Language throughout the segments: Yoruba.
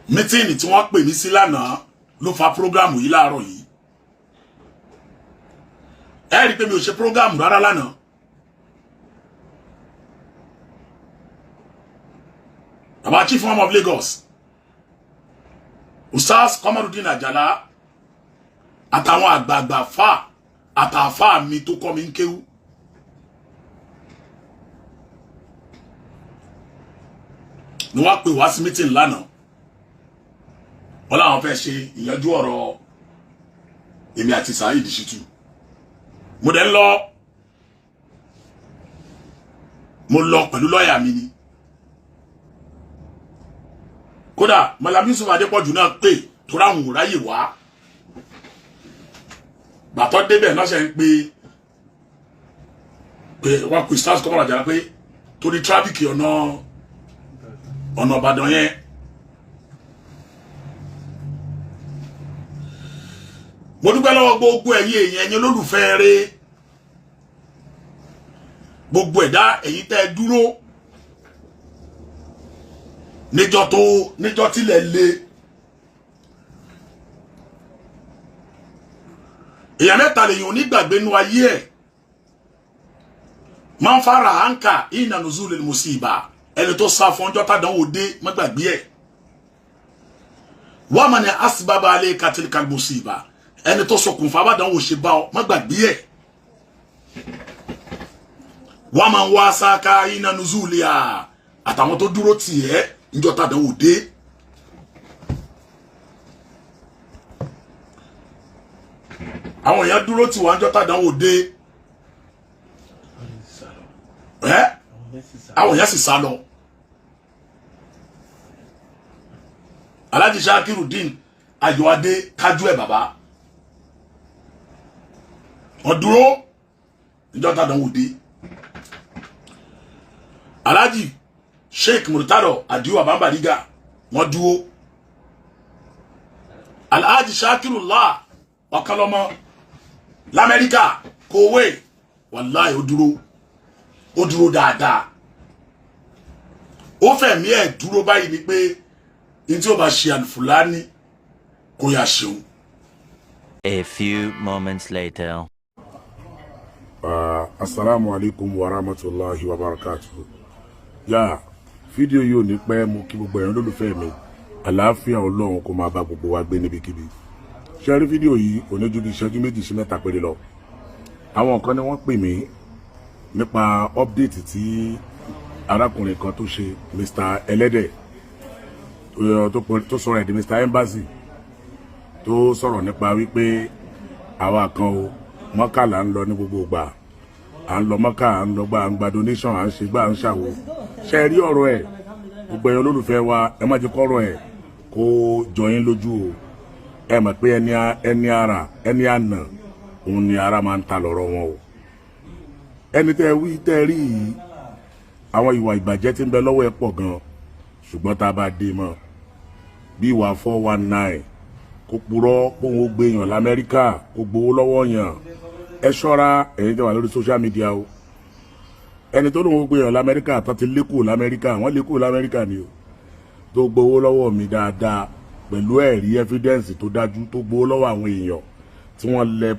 Meeting tí wọ́n pè mí sí lánàá ló fa program yìí láàárọ̀ yìí. Ẹ rí i pé mi ò ṣe program rárá lánàá. Bàbá Chief Imam of Lagos, Ustaz Komarudin Ajala, àtàwọn àgbààgbà fà àtàfà mi tó kọ́ mi ń kéwú. Ni wọ́n pè wá sí meeting lánàá. Wọ́n láwọn fẹ́ ṣe ìyanjú ọ̀rọ̀ èmi àti Saheed Shittu. Mo dẹ̀ ń lọ, mo lọ pẹ̀lú lọ́ọ̀yà mi ni. Kódà Malam Yusuf Adépọ̀jù náà pè tó ráhùn ráyè wá. Gbàtọ́ débẹ̀ náà ṣe ń pè pé wọ́n pè stars kọ́mọ́rọ̀ àjàrà pé torí tráfíkì ọ̀nà Ìbàdàn yẹn. Mo dúpẹ́ lọ́wọ́ gbogbo ẹ̀yin èèyàn, ẹ̀yin olólùfẹ́ rẹ̀, gbogbo ẹ̀dá ẹ̀yin tẹ́ ẹ dúró níjọ́ tó níjọ́ tilẹ̀ le. Èèyàn mẹ́ta lèèyàn onígbàgbé nú ayé ẹ̀. Máa ń fara àǹkà ìnà nùzúlẹ̀ mùsíbà, ẹni tó sá fún ọjọ́ tàdánwò dé, má gbàgbé ẹ̀. Wọ́n mọ̀ ní asibaba alẹ́ katilika mùsíbà, ẹni tó ṣokùnfà bàdánwò ṣe bá ọ, má gbàgbé ẹ̀. Wọ́n máa ń wá sáká ìnà nùzúlẹ̀ à àtàwọn tó dúró tì ẹ́ níjọ́ tàdánwò dé. Àwọn èèyàn dúró tì wá níjọ́ tàdánwò dé ẹ́, àwọn èèyàn sì sá lọ. Alhaji Shakirudeen Ayọ̀adé kájú ẹ̀ bàbá wọ́n dúró níjọ́ tàdánwò dé. Alhaji Sheikh Murtado Adiu Abambariga wọ́n dúró. Alhaji Shakirullah Ọ̀kanlọ́mọ l'Amẹ́ríkà kòwé, wàláì ó dúró, ó dúró dáadáa, ó fẹ̀mí ẹ̀ dúró báyìí ni pé ní tí ó bá ṣe àlùfùlání kó yà ṣeun. A few moments later. Assalamu alaikum wa rahmatulahi wa barakatuhu. Yá fídíò yìí ò ní pẹ́. Mú kí gbogbo ẹ̀yin olólùfẹ́ mi, àlàáfíà Ọlọ́run kó máa bá gbogbo wa gbé níbikíbi. Ṣé rí fídíò yìí kò ní ju bí ìṣẹ́jú 2 sí 3 péré lọ. Àwọn kan ni wọ́n pè mí nípa update tí arákùnrin kan tó ṣe, Mr. Ẹlẹ́dẹ̀, tó sọ̀rọ̀ ẹ̀ di Mr. Embassy, tó sọ̀rọ̀ nípa wípé àwa kan o Mọ́kà là ń lọ ní gbogbo ìgbà, à ń lọ Mọ́kà, à ń lọ gbà, à ń gba donation, à ń ṣe gbà, à ń ṣàwò. Ṣe rí ọ̀rọ̀ ẹ̀, gbogbo ẹ̀yin olólùfẹ́ wa, ẹ má jẹ́ kọ́rọ̀ ẹ̀ kó jọ yín lójú o. Ẹ mọ̀ pé ẹni ara ẹni àná òun ni ara máa ń ta lọ́rọ̀ wọn o. Ẹni tẹ́ wí tẹ́ rí yìí, àwọn ìwà ìbàjẹ́ tí ń bẹ lọ́wọ́ ẹ̀ pọ̀ gan, ṣùgbọ́n tá a bá dé mọ́ bí ìwà 419, kó purọ́ kóun ó gbé yàn l'Amẹ́ríkà, kó gbowó lọ́wọ́ yàn. Ẹ ṣọ́ra ẹ̀yin tẹ́ wà lórí social media o. Ẹni tó lóun ó gbé yàn l'Amẹ́ríkà tó ti lé kúrò l'Amẹ́ríkà, wọ́n lé kúrò l'Amẹ́ríkà ni o, tó gbowó lọ́wọ́ mi dáadáa pẹ̀lú ẹ̀rí evidence tó dájú, tó gbowó lọ́wọ́ àwọn èèyàn tí wọ́n lẹ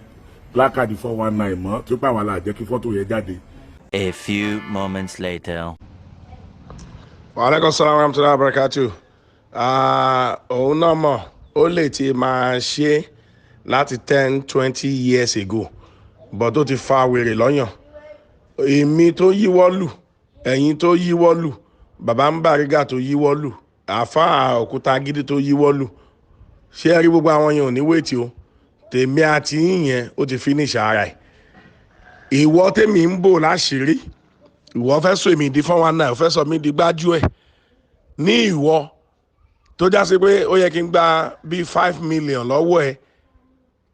placard 419 mọ́, tí ó pàwọn àlà jẹ́ kí fọ́tò yẹn jáde. A few moments later. Wa alaikum salam wa rahmatullahi wa barakatuh. Òun náà mọ̀, ó lè ti máa ṣe láti 10, 20 years ago, but ó ti fa wèrè lọ́yàn. Èmi tó yíwọ́ lù, ẹ̀yin tó yíwọ́ lù, bàbá ń Bàrígà tó yíwọ́ lù, àáfàá òkúta gidi tó yíwọ́ lù, ṣé ẹ rí gbogbo àwọn yẹn ò ní wéètì o. Tèmi àti yíyẹn ó ti finish ara ẹ̀. Ìwọ tèmi ń bò láṣìírí, ìwọ fẹ́ sọ èmi di 419, ó fẹ́ sọ mí di gbájú ẹ̀ ní ìwọ tó já sí pé ó yẹ kí n gba bíi 5 million lọ́wọ́ ẹ,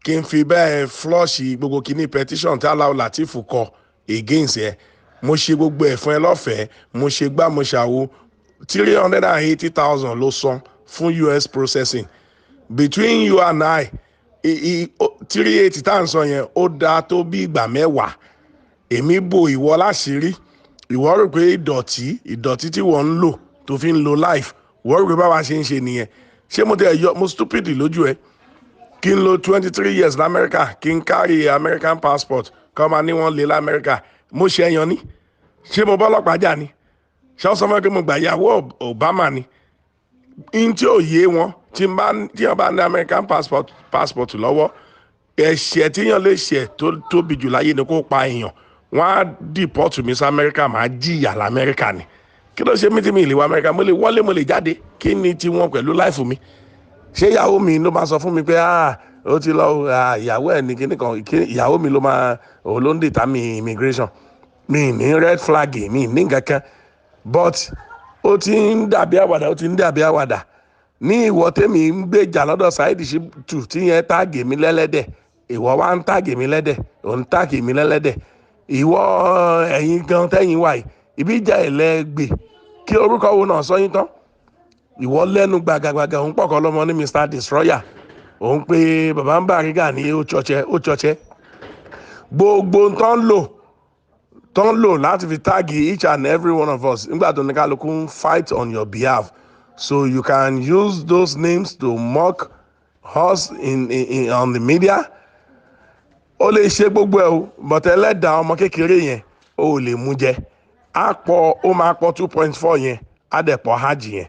kí n fi bẹ́ẹ̀ flush gbogbo kíní petition tí Alao Lateef kọ against ẹ. Mo ṣe gbogbo ẹ̀ fún ẹ lọ́fẹ̀ẹ́, mo ṣe gbá, mo ṣàwo. 380,000 ló san fún US processing. Between you and I, 380 tá à ń sọ yẹn, ó dáa tó bí ìgbà 10. Èmi bo ìwọ láṣìírí, ìwọ rò pé ìdọ̀tí ìdọ̀tí tí wọ́n ń lò tó fi ń lo life, wọ́n rò pé báwa ṣe ń ṣe nìyẹn. Ṣé mo tẹ̀ yọ mo stupid lójú ẹ? Kí n lo 23 years lamẹ́ríkà, kí n carry American passport, kọ́ máa ní wọ́n lé lamẹ́ríkà. Mo ṣe ẹyan ní? Ṣé mo bọ́lọ́pàá jà ni? Ṣé wọ́n sọ fún mi pé mo gbà ìyàwó Obama ni? N tí ò yé wọn, tí wọ́n bá ní American passport lọ́wọ́, ẹ̀ṣẹ̀ tíyàn lè ṣẹ̀ tó tóbi jù láyé ni kó pa èèyàn. Wọ́n á deport mi sí Amẹ́ríkà, máa jìyà lamẹ́ríkà ni. Kí ló ṣe mí tí mi lè wọ Amẹ́ríkà? Mo lè wọlé, mo lè jáde. Kí ni tiwọn pẹ̀lú life mi? Ṣé ìyàwó mi ló máa sọ fún mi pé, "Ah, ó ti lọ"? Ah, ìyàwó ẹ̀ ní kíní kan, ìyàwó mi ló máa, òun ló ń determine immigration mi ní red flag mi ní nǹkan kan. But ó ti ń dàbí àwàdà, ó ti ń dàbí àwàdà ní. Ìwọ tèmi ń gbèjà lọ́dọ̀ Saheed Shittu tí yẹn tag mi lẹ́lẹ́dẹ̀, ìwọ wá ń tag mi lẹ́dẹ̀, ò ń tag mi lẹ́lẹ́dẹ̀. Ìwọ, ẹ̀yin gan tẹ́yìn wà yìí, ibi ìjà ẹ̀lẹ́gbẹ̀ kí orúkọ wo náà sọ yín tán. Ìwọ lẹ́nu gbàgàgbàgà, òun pọ̀kọ́ lọ́mọ ní Mr Destroyer, òun pé bàbá ń Bariga ní ó tsọ̀tsẹ̀, ó tsọ̀tsẹ̀. Gbogbo tó ń lò láti fi tag each and every one of us nígbà tó ní kálukú ń fight on your behalf, so you can use those names to mock us in on the media. Ó lè ṣe gbogbo ẹ o, but ẹlẹ́dàá ọmọ kékeré yẹn, ó lè mú jẹ. Á pọ̀, ó máa pọ̀ 2.4 yẹn, á dẹ̀ pọ̀ hajj yẹn.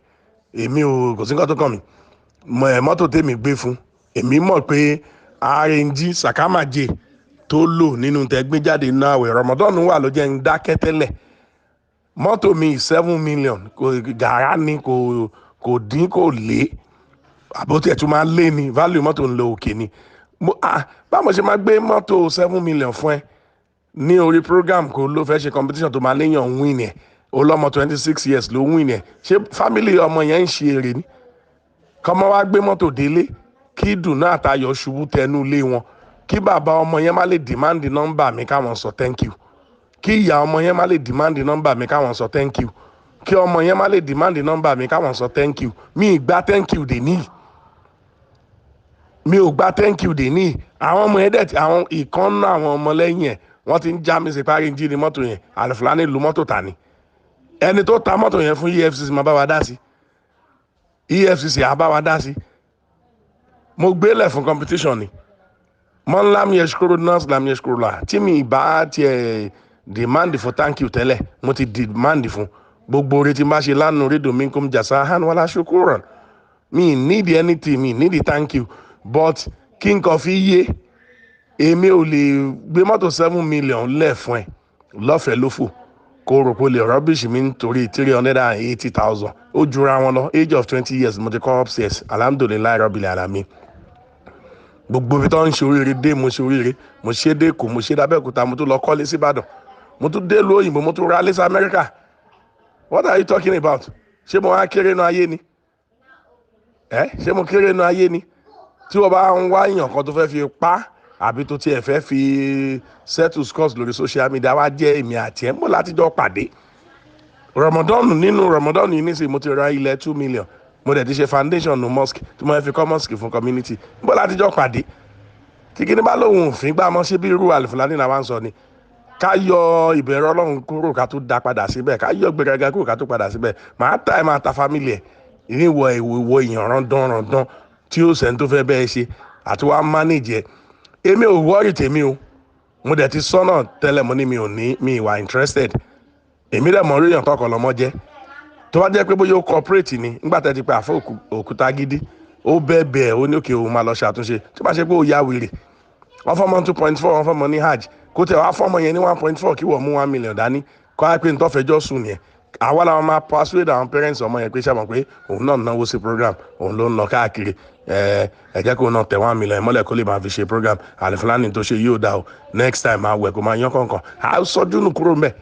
Èmi ò, kò sí nǹkan tó kàn mí mọ ẹ. Mọ́tò tèmi gbé fún, èmi mọ̀ pé rng sàkámàjẹ tó lò nínú tẹ gbé jáde nínú àwẹ̀ Ramadan wà ló jẹ́ ń dákẹ́ tẹ́lẹ̀. Mọ́tò mi 7 million, kò gàrá ni, kò dín, kò lé, àbótí ẹ̀ tún máa lé ní value. Mọ́tò ń lọ òkè ni. Mo, ah, báwo ṣe máa gbé mọ́tò 7 million fún ẹ ní orí program kò ló fẹ́ ṣe competition tó máa léèyàn win ẹ̀? Olọ́mọ 26 years ló win ẹ̀. Ṣé family ọmọ yẹn ń ṣe èrè ni? Kọ́mọ wá gbé mọ́tò délé, kí dùnú àtayọ̀ ṣubú tẹnu ilé wọn, kí bàbá ọmọ yẹn má lè demand nọ́mbà mi káwọn sọ thank you, kí ìyá ọmọ yẹn má lè demand nọ́mbà mi káwọn sọ thank you, kí ọmọ yẹn má lè demand nọ́mbà mi káwọn sọ thank you. Mi ì gba thank you dè ní, mi ò gba thank you dè ní. Àwọn ọmọ yẹn dẹ̀ ti àwọn ìkànnà, àwọn ọmọ lẹ́yìn ẹ̀, wọ́n ti ń já mi sí parí jí ni mọ́tò yẹn. Àlùfáàní lu mọ́tò tà ní. Ẹni tó ta mọ́tò yẹn fún EFCC máa bá wa dá sí, EFCC á bá wa dá sí. Mo gbélé fún competition ni. Mọ́ lam yeshkuru nas lam yeshkuru la. Tí mi bá tiẹ̀ demand for thank you tẹ́lẹ̀, mo ti demand fún gbogbo orí tí n bá ṣe lánàá rédíò mi kò ń jàsá han wàlá shukuran. Mi need anything, mi need thank you, but kí n kàn fi yé, èmi ò lè gbé mọ́tò 7 million lẹ̀ fún ẹ lọ́fẹ̀ẹ́ lófò, kó rò pé o lè rubbish mi nítorí 380,000. Ó jura wọn lọ. Age of 20 years mo ti kọ́ upstairs. Alhamdulillahi rabbil alamin. Gbogbo ibi tó ń ṣe oríire dé, mo ṣe oríire. Mo ṣe dé Èkó, mo ṣe dábẹ́òkúta, mo tún lọ kọ́lé síbàdàn, mo tún dé ìlú òyìnbó, mo tún ra lé sí Amẹ́ríkà. What are you talking about? Ṣé mo wá kéré nu ayé ni ẹ? Ṣé mo kéré nu ayé ni? Tí wọ́n bá ń wá èèyàn kan tó fẹ́ fi pa àbí tó tiẹ̀ fẹ́ fi settle scores lórí social media, wá jẹ́ èmi àti ẹ̀ ń bọ̀ láti jọ pàdé. Ramadan, nínú Ramadan yìí nísìnyí, mo ti ra ilẹ̀ 2 million, mo dẹ̀ ti ṣe foundation nu mosque tí mo fẹ́ fi kọ́ mosque fún community. Ń bọ̀ láti jọ pàdé. Tí kíní bá lóun òfin gbà mọ́, ṣé bí irú àlùfáàní náà wá ń sọ ni? Ká yọ ìbẹ̀rù Ọlọ́run kúrò, ká tó da padà síbẹ̀, ká yọ gbẹrẹgẹ kúrò, ká tó padà síbẹ̀. Màá ta ẹ̀, máa ta family ẹ̀ ìníwọ̀ ìwọ èèyàn randán randán tí ó sẹ́ni tó fẹ́ bẹ́ẹ̀ ṣe àti wàá manage ẹ̀. Èmi ò worry tèmi o. Mo dẹ̀ ti sọ́nà tẹ́lẹ̀, mo ní mi ò ní mi ìwà interested. Èmi dẹ̀ mọ̀ orí èèyàn tọkọ̀ lọ́mọ jẹ́. Tó bá jẹ́ pé bóyá ó cooperate ni, nígbà tẹ́ ti pé àfọ òkúta gidi, ó bẹ́ẹ̀ bẹ́ẹ̀, ó ní òkè, òun máa lọ ṣàtúnṣe. Tó bá ṣe pé ó ya wèrè, wọ́n fọ́mọ 2.4, wọ́n fọ́mọ ní hajj, kó tẹ̀ wá fọ́mọ yẹn ní 1.4, kí wọ́n mú 1 million dání, kó wá pé ntọ́fẹ̀jọ́ sùn yẹn, àwa làwọn máa persuade àwọn parents ọmọ yẹn pé ṣàmọ̀ pé òun náà náwó sí program, òun ló ń lọ káàkiri. Ẹ ẹ jẹ́ kó náà tẹ 1 million mọ́lẹ̀ kó lè máa fi ṣe program. Àlìfúlàní tó ṣe yóò dá o. Next time, máa wẹ̀ kó máa yán kọ̀ọ̀kan, à sọ́jú nù kúrò mbẹ̀.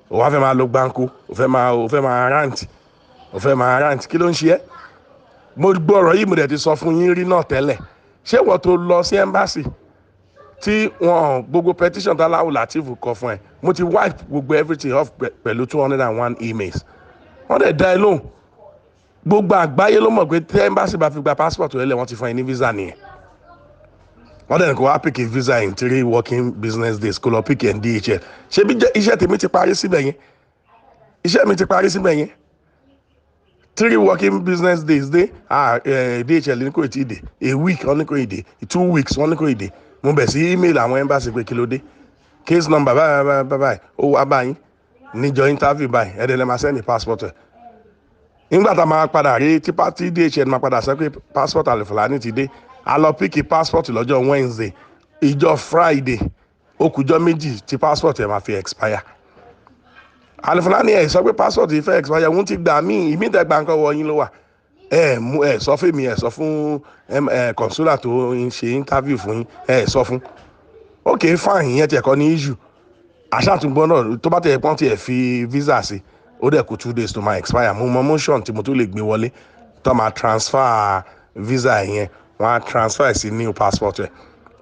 O wá fẹ́ máa lo gbáǹkó, o fẹ́ máa rant, o fẹ́ máa rant. Kí ló ń ṣe ẹ́? Mo gbọ́ ọ̀rọ̀ yìí, mo dẹ̀ ti sọ fún yín rí náà tẹ́lẹ̀. Ṣé wọ́n tó lọ sí embassy tí wọn gbogbo petition táláwò Latif kọ fún ẹ, mo ti wipe gbogbo everything off pẹ̀lú 201 emails. Wọ́n dẹ̀ dá ẹ lóhùn. Gbogbo àgbáyé ló mọ̀ pé tí embassy bá fi gba passport rẹ lẹ̀, wọ́n ti fún ẹ ní visa nìyẹn. Wọ́n dẹ̀ ní kó wá pick a visa in 3 working business days, kó lọ pick ẹ̀ ní DHL. Ṣé bí iṣẹ́ tèmi ti parí síbẹ̀ yẹn? Iṣẹ́ mi ti parí síbẹ̀ yẹn. 3 working business days dé. Ah, DHL ní kò tí ì dé. A week, wọ́n ní kò ì dé. 2 weeks, wọ́n ní kò ì dé. Mo bẹ̀ sí email àwọn embassy pé kí ló dé? Case number báyìí báyìí báyìí, ó wá báyìí níjọ interview báyìí, ẹ̀ẹ́dẹ̀ máa send passport ẹ̀. Nígbà tá a máa padà rí tí pátí DHL máa padà sọ pé passport Alifulani ti dé, a lọ pick passport lọ́jọ́ Wednesday, ìjọ Friday, ó kùjọ́ 2 tí passport ẹ̀ máa fi expire. Alifulani ẹ̀ sọ pé passport yìí fẹ́ expire, òun ti gbà míì, ìmí ìtẹ̀gbà nǹkan wọ yín ló wà. Ẹ mú ẹ sọ fún mi, ẹ sọ fún ẹ consular tó ń ṣe interview fún yín, ẹ sọ fún. Ok, fine, ìyẹn tiẹ̀ kọ́ ní issue. Àṣàtúngbọ́n náà tó bá tẹ̀ pọ́n tiẹ̀ fi visa sí, ó dẹ̀ kù 2 days tó máa expire. Mo mọ motion tí mo tún lè gbé wọlé tó máa transfer visa yẹn, wọ́n á transfer sí new passport ẹ̀.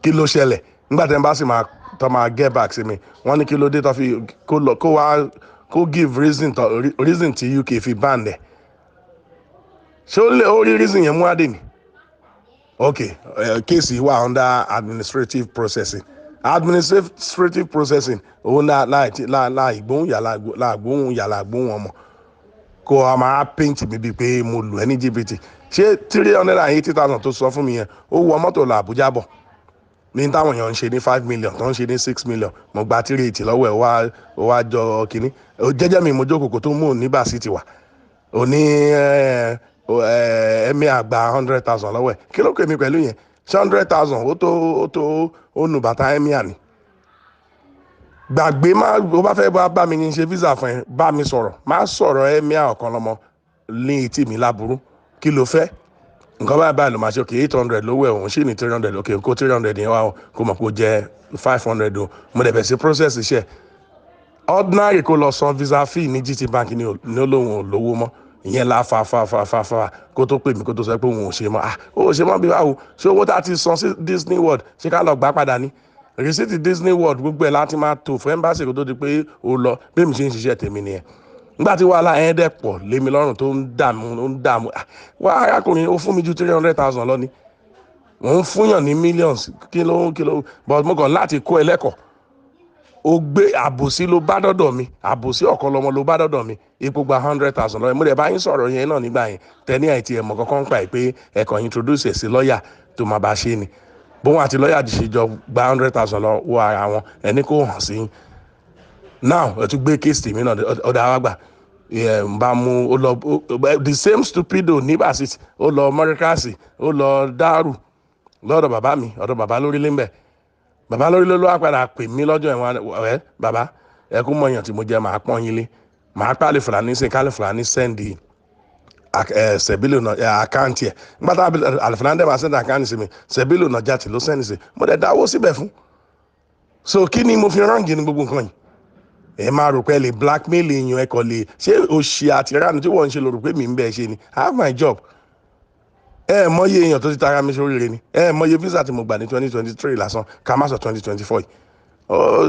Kí ló ṣẹlẹ̀ nígbà tí embassy máa tó máa get back sí mi? Wọ́n ní kí ló dé tó fi kó lọ, kó wá kó give reason tó reason tí UK fi ban ẹ̀. Ṣé ó lè ó rí reason yẹn mú adé ni? Ok, case wà under administrative processing. Administrative processing òun náà láì ìgbóhùn yàrá láàgbóhùn yàrá àgbóhùn ọmọ kó a máa paint mi bíi pé mo lù ẹ́ ní jìbìtì. Ṣé 380,000 tó sọ fún mi yẹn, ó wọ mọ́tò lọ Àbújá bọ̀ ní táwọn èèyàn ń ṣe ní 5 million, tó ń ṣe ní 6 million? Mo gba 380 lọ́wọ́ ẹ̀, wá wá jọ kínní jẹ́jẹ́ mi. Mo jókòó kó tó mú òní bá sí ti wà òní ẹ̀mí àgbà 100,000 lọ́wọ́ ẹ̀. Kí ló kọ́ èmi pẹ̀lú yẹn? Ṣé 100,000 ó tó ó tó ó nù bàtà ẹ̀mí àní gbàgbé? Má o bá fẹ́ bá mi ní ṣe visa fún ẹ, bá mi sọ̀rọ̀, má sọ̀rọ̀ ẹ̀mí ọ̀kan lọ́mọ ní etí mi láburú. Kí ló fẹ́? Nǹkan báyìí báyìí ló máa ṣe. Òkè, 800 lówó ẹ̀, òun sì ní 300. Òkè, kó 300 yẹn wá o, kó mọ̀ kó jẹ́ 500 o. Mo dẹ̀ bẹ̀ sí process iṣẹ́ ordinary, kó lọ san visa fee ní GT Bank ní olóhùn ò lówó mọ́. Ìyẹn la fa fa fa fa fa kó tó pè mí, kó tó sọ pé òun ò ṣe mọ́. Ah, ó ṣe mọ́ bí báwo? Ṣé owó tá a ti san sí Disney World, ṣé ká lọ gbà padà ní receipt Disney World? Gbogbo ẹ̀ láti máa tò fún embassy kó tó di pé ó lọ. Bí mi ṣe ń ṣiṣẹ́ tèmi nìyẹn. Nígbà tí wàhálà ẹ̀ dẹ̀ pọ̀ lémi lọ́rùn, tó ń dààmú, ó ń dààmú wá, arákùnrin, ó fún mi ju 300,000 lọ ni mò ń fúnyàn ní millions. Kí ló kí ló? But mo kàn láti kó ẹ lẹ́kọ̀ọ́. Ó gbé àbòsí ló bá dọ́dọ̀ mi, àbòsí ọ̀kan lọmọ ló bá dọ́dọ̀ mi. Ipò gba 100,000 lọ́wọ́, mo dẹ̀ bá yín sọ̀rọ̀ yẹn náà nígbà yẹn, tẹ́ni àìtí ẹ̀mọ̀ kankan ń pa ẹ̀ pé ẹ̀kọ́ introduce ẹ̀ sí lọ́ọ̀yà tó máa bá ṣe ni. Bóun àti lọ́ọ̀yà ṣe jọ gba 100,000 lọ́wọ́ ara wọn, ẹni kò hàn sí. Now ẹ tún gbé case tèmi náà, ọ̀dà wa gbà ń bá mú ó lọ. The same stupido ní Basit, ó lọ mọ́ríkàsì, ó lọ dárù lọ́dọ̀ bàbá mi, ọ̀dọ̀ bàbá lórílẹ̀ ń bẹ̀. Bàbá lórílẹ̀ ló wá padà pè mí lọ́jọ́ ẹ̀wọ̀n ẹ̀. Bàbá, ẹ kú mọ̀yàn tí mo jẹ́, màá pọ́n yín lé, màá pálí Fúlàní sí kálí Fúlàní send sẹ̀bílò account ẹ̀. Nígbà tá Àlìfúlàní dẹ̀ máa send account sí mi, sẹ̀bílò náà jáde ló send sí, mo dẹ̀ dáwó síbẹ̀ fún. So kí ni mo fi ránǹgì ní gbogbo nǹkan yìí? Ẹ máa rò pé ẹ lè blackmail èèyàn, ẹ kò lè ṣé òṣì àti ìrànú tí wọ́n ń ṣe lò rò pé mi ń bẹ́ẹ̀ ṣe ni. I have my job. Ẹ mọye èèyàn tó ti tara mi sóríire ni. Ẹ mọye visa tí mo gbà ní 2023 lásán, ká má sọ 2024 yìí.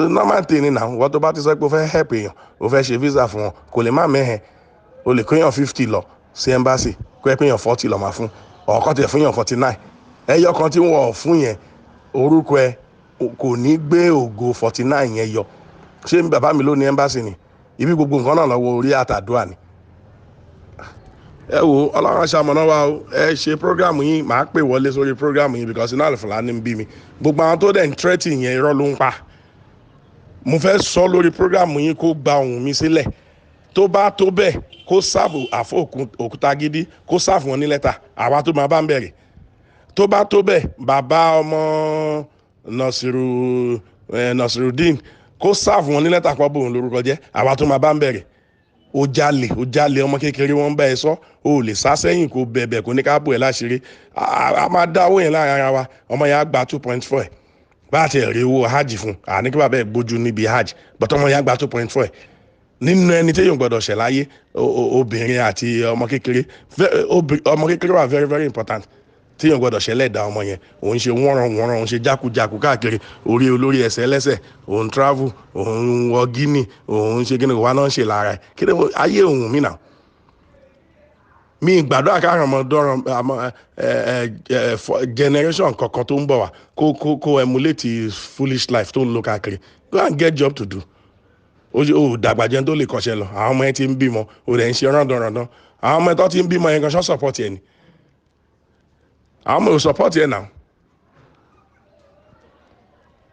Normal thing ni náà. Wọ́n tó bá ti sọ pé o fẹ́ help èèyàn, o fẹ́ ṣe visa fún wọn, kò lè má mẹ́hẹ̀. O lè kóyàn 50 lọ sí embassy, kó ẹ péyàn 40 lọ máa fún ọ̀kọ́ tiẹ̀ fún yàn 49. Ẹyọ kan tí wọ́n fún yẹn, orúkọ ẹ kò ní gbé ògo 49 yẹn yọ. Ṣé bàbá mi ló ní embassy ni? Ibi gbogbo nǹkan náà lọ́wọ́ orí àtàdúrà ni. Ẹ wo, Ọlọ́run ṣamọ̀nà wa o. Ẹ ṣe program yín, màá pè wọlé sórí program yín because iná Àlùfáà ní ń bí mi. Gbogbo àwọn tó dẹ̀ ń tírẹ́tì yẹn, irọ́ ló ń pa. Mo fẹ́ sọ lórí program yín, kó gba ohùn mi sílẹ̀. Tó bá tó bẹ́ẹ̀, kó serve àfọ òkúta gidi, kó serve wọn ní lẹ́tà, àwa tó máa bá ń bẹ̀rẹ̀. Tó bá tó bẹ́ẹ̀, bàbá ọmọ Nasiru Nasirudeen, kó serve wọn ní lẹ́tà pọ̀ bóun lórúkọ jẹ́, àwa tó máa bá ń bẹ̀rẹ̀. Ó jalè, ó jalè ọmọ kékeré, wọn bá ẹ sọ, ó lè sá sẹ́yìn, kó bẹ̀bẹ̀, kó ní ká bò ẹ́ láṣìírí. A máa dá owó yẹn láàrin ara wa. Ọmọ yẹn á gba 2.4 ẹ̀. Bá a ti rí owó hajj fún, àní kí bàbá ẹ̀ gbójú níbi hajj, bọ́tọ́ ọmọ yẹn á gba 2.4 ẹ̀. Nínú ẹni tí yóò gbọdọ̀ ṣẹ̀ láyé, obìnrin àti ọmọ kékeré. Ọmọ kékeré wà very very important tí yóò gbọdọ̀ ṣẹlẹ̀ dá. Ọmọ yẹn òun ṣe wọ́nran wọ́nran, òun ṣe jákujàku káàkiri, orí olórí, ẹsẹ̀ ẹlẹ́sẹ̀, òun travel, òun wọ Guinea, òun ṣe kíni wà náà ń ṣe lára ẹ̀. Kí ni ayé òun mi náà? Mi gbàdúrà káàrọ̀ ọmọ dọ́rọ̀ àmọ́ ẹ ẹ ẹ generation kankan tó ń bọ̀ wá kó emulate foolish life tó ń lò káàkiri. Go and get job to do. Ó dàgbà jẹun tó lè kọ́ṣẹ́ lọ. Àwọn ọmọ ẹ ti ń bímọ, ó dẹ̀ ń ṣe rándanrandan. Àwọn ọmọ ẹ tó ti ń bímọ yẹn gan ṣọ́ support ẹ ni? Àwọn ọmọ ò support ẹ náà.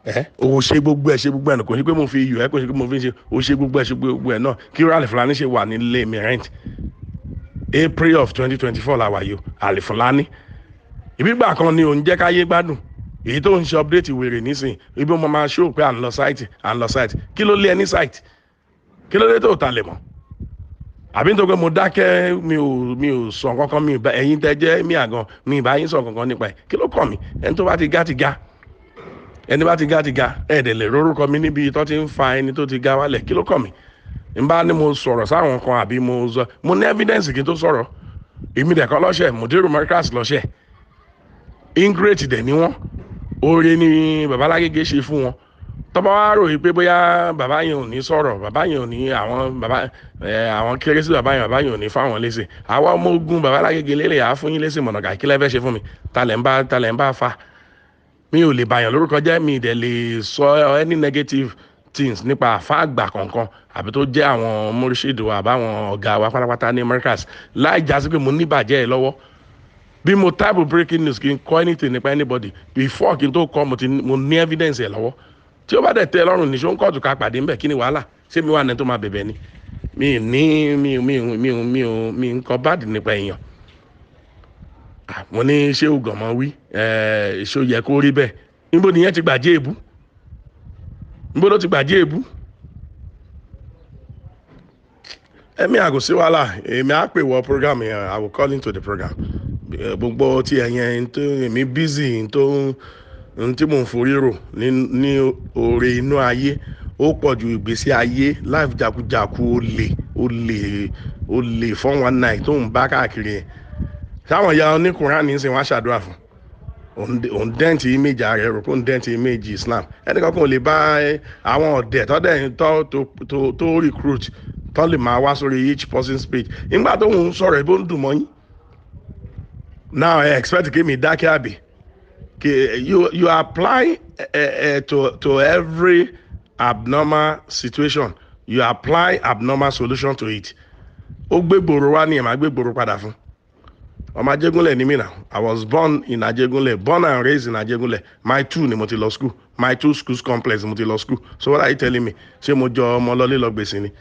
Ẹ o ṣe gbogbo ẹ, ṣe gbogbo ẹ náà. Kò ní pé mo fi iyọ̀ ẹ, kò ní pé mo fi ń ṣe. O ṣe gbogbo ẹ, ṣe gbogbo ẹ náà. Kí Alifulani ṣe wà nílé mi rent, April of 2024 la wà yìí o. Alifulani ìbígbà kan ni òun jẹ́ káyé gbádùn. Èyí tó ń ṣe update wèrè nísìn ibi mo máa ṣó pé à ń lọ site, à ń lọ site. Kí ló lé ẹ ní site? Kí ló dé tó ta lè mọ̀? Àbí nítorí pé mo dákẹ́, mi ò sọ kankan, mi ò bá ẹ̀yin tẹ́ jẹ́ mi àgàn, mi ì bá yín sọ kankan nípa ẹ̀. Kí ló kàn mí? Ẹni tó bá ti gá ti ga, ẹni bá ti ga ti ga. Ẹ̀ dẹ̀ lè rórúkọ mi níbi tó ti ń fa ẹni tó ti ga wálẹ̀. Kí ló kàn mí? N bá ní mo sọ̀rọ̀ sáwọn kan àbí mo sọ, mo ní evidence kí n tó sọ̀rọ̀. Èmi dẹ̀ kọ́ lọ́ṣẹ̀, Mudiru Markaz lọ́ṣẹ̀. Ingrate dẹ̀ ni wọ́n. Oore ni Babalágége ṣe fún wọn. Tọ́ba wa rò yìí pé bóyá bàbá yẹn ò ní sọ̀rọ̀, bàbá yẹn ò ní, àwọn bàbá ẹ, àwọn kéré sí bàbá yẹn, bàbá yẹn ò ní fáwọn léṣe. Àwa ọmọ ogun Babalágége lélẹ̀, á fún yín léṣe mọ̀nàkà. Kí lẹ́ fẹ́ ṣe fún mi? Talẹ̀ ń bá fa? Mi ò lè bàyàn lórúkọ jẹ́, mi dẹ̀ lè sọ any negative things nípa àfa àgbà kankan àbí tó jẹ́ àwọn murshid wa àbáwọn ọ̀gá wa pátápátá ní Markaz, láì jásí pé mo níbàjẹ́ ẹ lọ́wọ́. Bí mo type breaking news, kí n kọ́ anything nípa anybody, before kí n tó kọ́, mo ti mo ní evidence ẹ̀ lọ́wọ́. Tí ó bá dẹ̀ tẹ́ ẹ lọ́rùn, níṣó ń kóòtù, ká pàdé ńbẹ̀. Kí ni wàhálà? Ṣé mi wà ní tó máa bẹ̀bẹ̀ ni? Mi ní mi mi mi mi mi ń kọ́ bad nípa èèyàn. Mo ní ṣé ògànmọ́ wí ẹ̀, ṣó yẹ kó rí bẹ́ẹ̀? Níbo nìyẹn ti gbàjẹ́ èbú? Níbo ló ti gbàjẹ́ èbú? Ẹ̀mí àgò sí wàhálà. Èmi á pè wọ program yẹn. I will call into the program. Gbogbo tí ẹ̀yẹn tó, èmi busy tó n tí mò ń forí rò ní oore inú ayé, ó pọ̀ ju ìgbésí ayé life jakujaku, olè olè olè 419 tó ń bá káàkiri yẹn. Táwọn ya oníkùnrin ní sìn wọ́n á ṣàdúrà fún òun, dent image ààrẹ, rò pé òun dent image Islam. Ẹnì kankan ò lè bá àwọn ọ̀dẹ̀ tọ́dẹ̀ tó tó tó recruit tó lè máa wá sórí each person's page nígbà tó ń sọ̀rọ̀ ibo ń dùn mọ́ yín. Now I expect kí mi dákẹ́ àbí? You apply to every abnormal situation, you apply abnormal solution to it. Ó gbé gbòòrò wá ní ẹ̀, máa gbé gbòòrò padà fún ọmọ Ajégúnlẹ̀ ní mí náà. I was born in Ajégúnlẹ̀, born and raised in Ajégúnlẹ̀. Mile 2 ni mo ti lọ school, Mile 2 schools complex mo ti lọ school. So what are you telling me? Ṣé mo jọ ọmọ lọlé lọ gbèsè ni?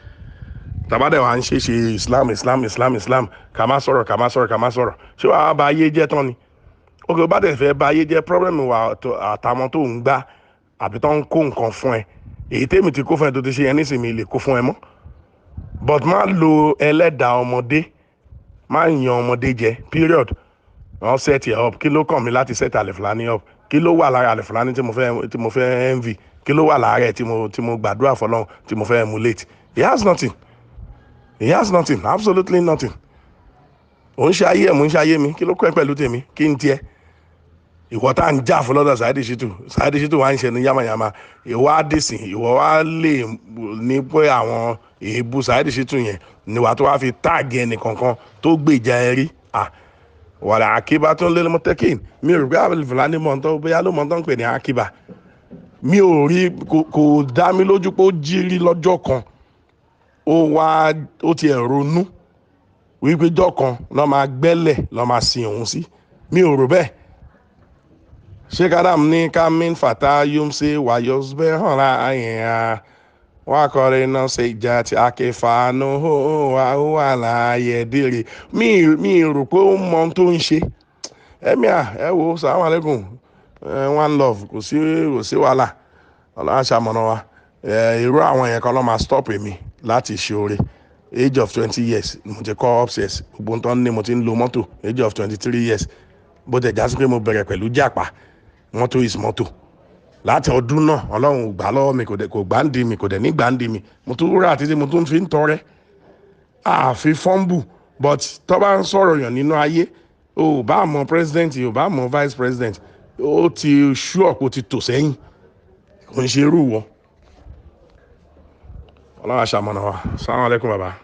Tàbádẹ́ wa ń ṣe ṣe Islam, Islam, Islam, Islam, ká má sọ̀rọ̀, ká má sọ̀rọ̀, ká má sọ̀rọ̀. Ṣé wàá ba ayé jẹ́ tán ni? Ok, bá dẹ̀ fẹ́ ba ayé jẹ́, problem wà àtàwọn tó ń gbá àbí tó ń kó nǹkan fún ẹ. Èyí tèmi ti kó fún ẹ tó ti ṣe yẹn nísìnyí lè kó fún ẹ mọ́, but má lo ẹlẹ́dàá ọmọdé, má yan ọmọdé jẹ, period. Wọ́n set ẹ up. Kí ló kàn mí láti set Alifulani up? Kí ló wà lára Alifulani tí mo fẹ́ envy? Kí ló wà lára ẹ̀ tí mo gbàdúrà fọlọ́run, tí mo fẹ́ emulate? He has nothing, he has nothing, absolutely nothing. Ò ń ṣe ayé ẹ̀, mò ń ṣe ayé mi. Kí ló kọ́ ẹ pẹ̀lú tèmi? Kí n tiẹ̀ ìwọ tá à ń jà fún lọ́dọ̀ Saheed Shittu? Saheed Shittu wá ń ṣe ní yamayama. Ìwọ á dìsìn, ìwọ wá lè ní pé àwọn èébú Saheed Shittu yẹn ni wàá tó wá fi tag ẹnì kankan tó gbèjà ẹ rí. À wàlà àkíbá tó ń lé mọ́tẹ́kìn, mi ò rí pé Alifulani mọ̀ tó, bóyá ló mọ̀ tó ń pè ní àkíbá. Mi ò rí, kò dá mi lójú pé ó jí rí lọ́jọ́ kan, ó wá ó tiẹ̀ ronú wípé jọ́ kan lọ́ máa gbẹ́lẹ̀, lọ́ máa sin òun sí. Mi ò rò bẹ́ẹ̀. Sheikh Adam ní kamin fata yumse wayosbe hàn àyìn wakọrin náà ṣe ìjà tí akẹfàánú wà wà láàyè dèrè. Mi rò pé ó mọ ohun tó ń ṣe. Ẹmí à, ẹ wo, salamu alaikum, one love. Kò sí wàhálà. Ọlọ́run aṣàmọ̀nà wa. Irú àwọn yẹn kan ló máa stop èmi láti ṣe oore. Age of 20 years mo ti kọ́ upstairs, gbogbo nǹkan ní mo ti ń lo mọ́tò. Age of 23 years, bó tẹ̀ já sí pé mo bẹ̀rẹ̀ pẹ̀lú jàpá, mọ́tò is mọ́tò. Láti ọdún náà, Ọlọ́run ò gbà lọ́wọ́ mi, kò dẹ̀ kò gbà ń di mi, kò dẹ̀ ní gbà ń di mi. Mo tún rà títí mo tún fi ń tọrẹ àfi fọ́nbù. But tó bá ń sọ̀rọ̀ yàn nínú ayé, o ò bá mọ president, o ò bá mọ vice president, ó ti ṣú ọ̀pọ̀ ti tò sẹ́yìn. Kò ń ṣe irú wọ. Ọlọ́run aṣàmọ̀nà wa. Salamu alaikum, baba.